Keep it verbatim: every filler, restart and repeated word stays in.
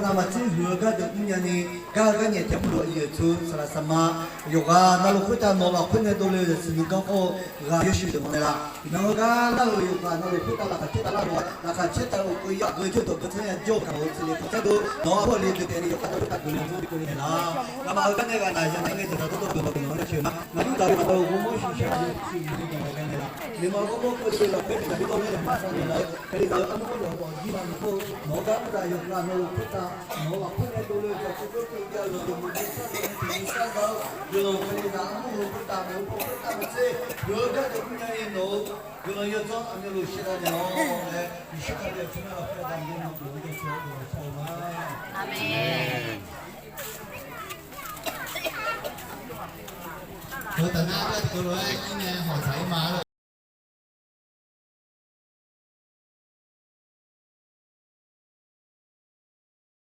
navmaqtser huiq-eu gardeuq mrnya ni, gar-eu garnyaef tiq mr lof-aer yawqtsuif saqlaq saqma yawqghaq navluf khoertav nawq-eu lafkhoer nae dovle-eu zaqsiq nuiganr khawr-eu ghaq yawshuif deuq ma nae laq. Iqnan-eu gar lar-euq yawqghaq navluf khoertav laqkhaq caertav lar-awr, laqkhaq caertav-euq keuv yar geu jawr dawq beu tsanr ya jawr-eu gaq-euq tseqle kawq sar deuq nawq-anr hawr le deuq taef ni yawqghaq dawq khoertav guiqlanq jawr bi keuvni naeq laq. Ngamaf-eu gar nae ghaq naq ya nae ngae deuq taq dawrdawr deuq nawq-eu guiqlanq-anr jaceuq ma. Ngaq yurtaq-eu ghawrmawr shiqshaq ni siqni deuq nae laf. Noeqma-eu ghawrmawr keuvle lafkhoer tiq taq bi dawr nae laqma sar naeq laf-eu, Kalizaq-eu armur lawq dawq jir ma ni khoer nawq-eu gar mr taq yawqghaq navluf khoertav nawq-eu lafkhoer nae dovle-eu zaqkhav khoer keuv jav-eu yawqdeuq maqbi sar-eu tiqni sar gaq-eu guiqlanq Kalizaq armur-eu khoertav nawq-eu paw khoertav maqtser, yawq-eu gardeuq mrnya ni nawq-eu guiqlanq yawdzanr aqmyanluf shaevdav naeq-awq laer Yeqsur Kali-euq tsawrmyanr lafkhoer aqda Miqyaer nawq-anr guiqlanq jaceuq-awr guiqlanq shar-eu ma. Aqmeq.